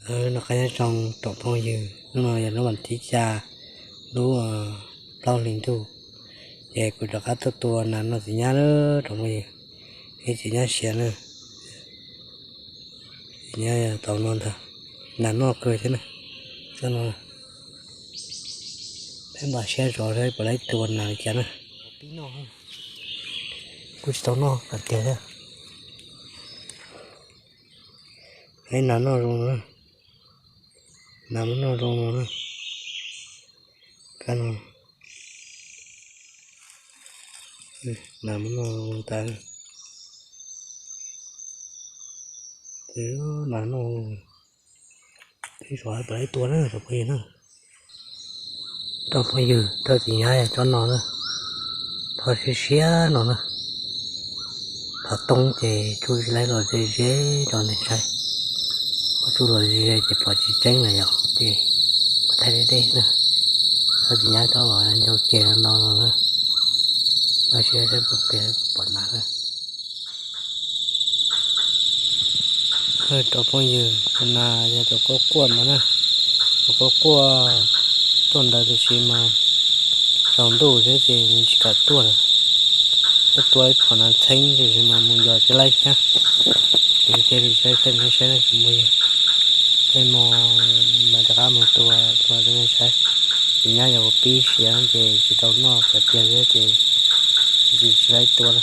Noj qab nyob zoo tsoom phooj ywg, hnub no yog lub vas thib xya, lub plaub hlis ntuj, ces kuv rov qab tuaj tua nas noj txiv nyab na tsoom phooj ywg. Ib txiv nyab siav na, txiv nyab tau no ntag, nas noj kawg thiab na. Tsob no, peb npaj siab zov seb puas laib tua nas li cas na. Pib noj, kuj tsis tau noj kom tiag thiab. Ib nas noj zoo no na, nas muab noj zoo no na. Kab no, nas muab noj zoo tas, nas noj, peb zov puas laib tua na tsoom phooj ywg na. Tsoom phooj ywg, thawj txiv nyab yog tsob no na, thawj siab siab no na. Qhov toob ces tsuj tsis laib los ze ze rau nej saib, qhov tsuj los ze ze ces pom tsis tseeb lawm yom, ces kuv thaij deb deb na. Thawj txiv nyab tsob uas ncau ceg no no no na, npaj siab saib puas pom nas na. Tsoom phooj ywg, tus nas yog tus quaj quaj ntawd na, tus quaj quaj tuaj ntawd tiam sis mas tsaus ntuj thiab ces nws tsis kam tuaj lawm. Twb tua ib phom nas txheeb tiam sis mas mus yos tsis laib thiab. Ces cia li saib thaij nej saib na tsoom phooj ywg, tej mo mas rov qab mus tua tua rau nej saib. Txiv nyab yog kuv pib siav ces tsis tau noj kom tiag thiab ces tsis tsis laib tua na.